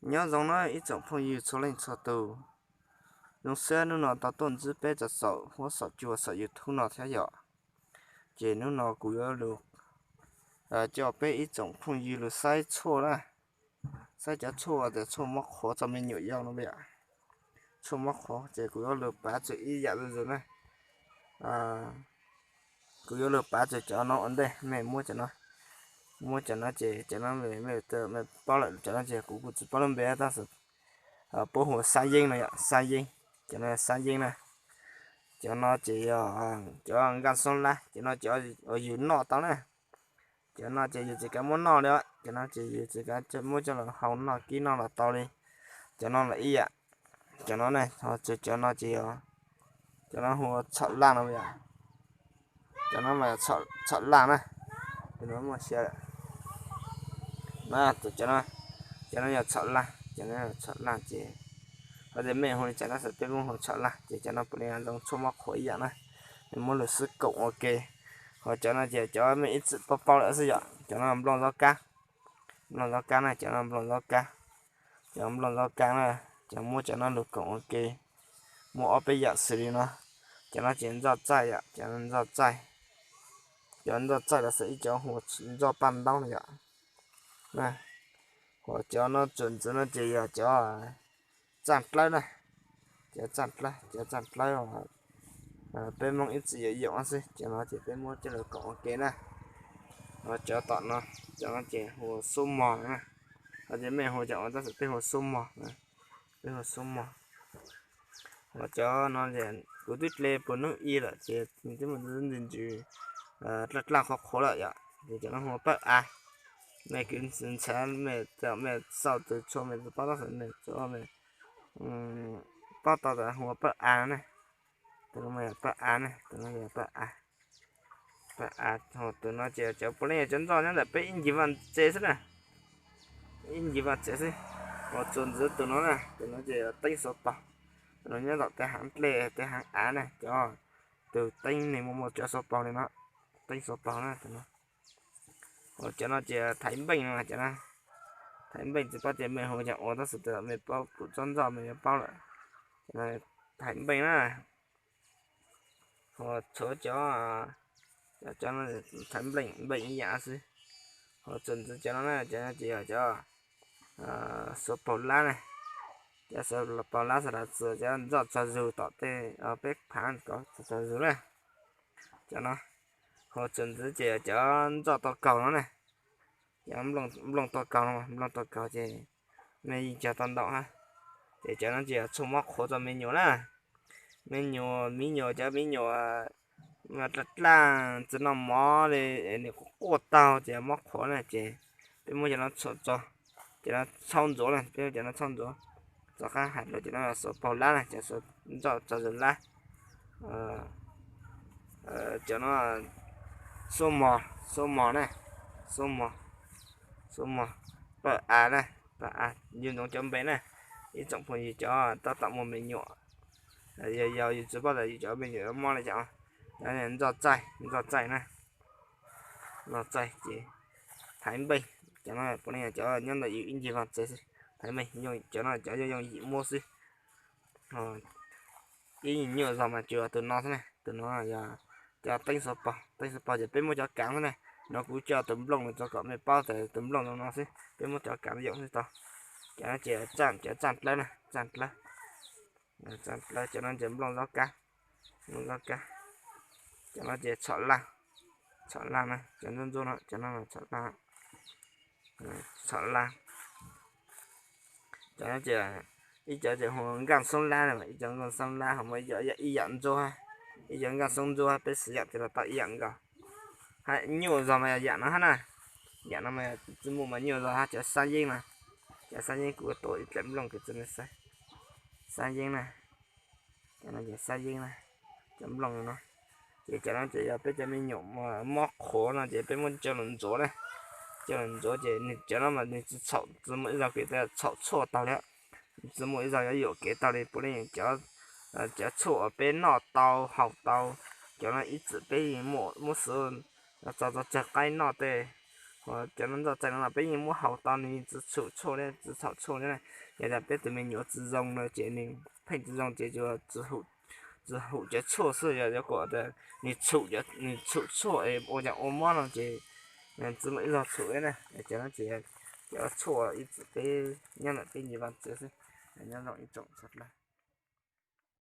Nyob zoo na ib tsoom phooj ywg txhua leej txhua tus. Zoo siab hnub no tau tuaj ntsib peb txog saum huab saum cua saum YouTube no thiab yom. Ces hnub no kuv yuav lug coj peb ib tsoom phooj ywg lug saib tshuaj na. Saib cov tshuaj tias tshuaj mob qhuav txog me nyuam yau no yom. Tshuaj mob qhuav ces kuv yuav lug pav txug ib yam zuj zus na. Kuv yuav lug pav txug cov no ua ntej, mej muab cov no, muab cov no ces cov no mej paub lawm, cov no ces kuv kuj tsis paub lub npe tab sis puab hu xab yeeb no yom, xab yeeb. Cov no xab yeeb na. Cov no ces yog cov nkaj xoob lab, cov no ces yus noj tau na. Cov no ces yus tsis kav muab noj li, cov no ces yus tsis kav muab coj los hau noj kib noj los tau li. Cov no los ib yam, cov no ne, ho txug cov no ces yog, cov no hu txhom laj no yom. Cov no mas txhom laj na, tus no muaj xya lawm. Cov no yog txhom laj, cov no yog txhom laj ces, ho tias mej hu li cas tab sis peb muab hu txhom laj ces cov no puav leej zoo tshuaj mob qhuav ib yam na. Mej muab lug xwb koom ua ke. Ho cov no ces cov mej ib txwm paub paub lawm xwb yom, cov no nplooj zaub kab. Nplooj zaub kab na, cov no nplooj zaub kab. Cov nplooj zaub kab na, cov muab cov no lug koom ua ke, muaj ob peb yam xws li no. Cov no ces ntxoj txaij yom, cov ntxoj txaij. Cov ntxoj txaij los xws ib cov hu ntxoj paj ntaub no yom. Ho cov no txuas ntxiv no ces yog cov txaaj dlawb na. Cov txaaj dlawb, cov txaaj dlawb peb Moob ib txwm yuav yoom xwb, cov no ces peb muab coj lug koom ua ke na. Ho cov tom no, cov no ces hu xub mog na. Ho ces mej hu cov ua tab sis peb hu xub mog, peb hu xub mog. Ho cov no kuv twb hle puag hnub ib lawm ces twb muaj ntsis ntsis dlaj dlaj qhuav qhuav lawm yom, ces cov no hu pawg av. Mej kwv ntxhais mej xauj txug tshuaj mej tsis paub tab sis mej paub tau tas hu pawg av ne. Tus no yog pawg av ne, tus no yog pawg av. Pawg av, tus no ces cov puav leej yog cov ntxoj nyob ntawm peb ib ncig vaj tsev xwb na. Ib ncig vaj tsev xwb. Ho txuas ntxiv tus no na, tus no ces yog teeb xuav paug. Tus no nyob tom tej haav dlej tej haav av na, cov tug teeb neeg muaj muaj cov xuav paug li no. Teeb xuav paug na tus no. Ho cov no ces thaiv npeej no, cov no thaiv npeej tsis paub tias mej hu cas ua tab sis tas mej paub kuv tsob ntxoj mej yuav paub lawm. Cov no thaiv npeej na. Ho tshuav cov, cov no thaiv npeej ib yam xwb. Ho txuas ntxiv cov no na, cov no ces yog cov xuav paug lab na. Cov xuav paug lab xav tas txug cov ntxoj txog zug tom tej peb phaav txog zug na. Cov no, ho txuas ntxiv ces yog cov ntxoj tau kaug no na. Cov nplooj tau kaug no, nplooj tau kaug ces mej yeej cog tau ntau hab. Ces cov no ces yog tshuaj mob qhuav rau me nyuam na. Me nyuam, me nyuam, cov me nyuam dlaj dlaj tsis noj mov li, nws quaj quaj taug ces mob qhuav na ces peb muab cov no txhua tso, cov no txhob ntxuav na, peb muab cov no txhob ntxuav. Rov qab hais dlua cov no xuav paug lab na, cov xuav ntxoj txog zug lab. Cov no xuab mog, xuab mog na, xuab mog, xuab mog, pawg av na, pawg av ncu ntsoov cov npe na. Ib tsoom phooj ywg cov tab tom muaj me nyuam, yog yus tsis paub tas yus cov me nyuam yuav mob li cas. Cov ntxoj txaij, ntxoj txaij na, ntxoj txaij ces thaiv npeej, cov no puav leej yog cov nyob ntawm yus ib ncig vaj tsev xwb. Thaiv npeej, cov no cov yooj yooj yim muab xwb. Ib nyuaj zog mas tsuas yog tus no xwb na, tus no yog cov teeb xuav paug, teeb xuav paug ces peb muab cov kaav xwb na. No kuv coj tus nplooj los tso kom mej paub tas tus nplooj zoo no xwb, peb muab cov kaav yoom xwb tau. Cov no ces cov txaaj dlawb na, txaaj dlawb, txaaj dlawb, cov no ces nplooj zaub kab, nplooj zaub kab. Cov no ces txhom laj, txhom laj na, cov ntsuab ntsuab no, cov no txhom laj, txhom laj. Cov no ces ib cov ces hu nkaj xoob lab na, ib cov nkaj xoob lab ho muaj ib cov ib yam ntsuab, ib cov nkaj xoob ntsuab peb siv yam ces los tau ib yam nkaus. Hab nyuaj zog mas yog yam no hab na, yam no mas tsis muaj mas nyuaj zog hab, cov xab yeeb na, cov xab yeeb kuv tua ib dlaim nplooj kws txi xab yeeb na. Cov no ces xab yeeb na, cov nplooj no. Ces cov no ces yog peb cov me nyuam mob qhuav no ces peb muab coj los ntxuav na, coj los ntxuav ces cov no mas nws tsis txhaum, tsis muaj ib zaug kev txhaum tshuaj taug li, tsis muaj ib zaug yuav yuam kev taug li puav leej cov, cov tshuaj uas peb noj tau haus tau, cov no ib txwm peb muab xwb, txog txog tsawg qaib noj tej Cov no ntxo txais no los peb yeej muab haus tau, nws tsis txhum tshuaj li, tsis txhaum tshuaj li na. Yog tias peb tus me nyuam tsis zoo no ces nws pheej tsis zoo ces tsis hum cov tshuaj xwb, yog yuav kom tias nws txhum, nws txhum tshuaj es ua cas ua mob no ces tsis muaj ib zaug txhum li na. Cov no ces cov tshuaj ib txwm peb nyob ntawm peb nce vaj tsev xwb. Nyob zoo ib tsoom sawv daws.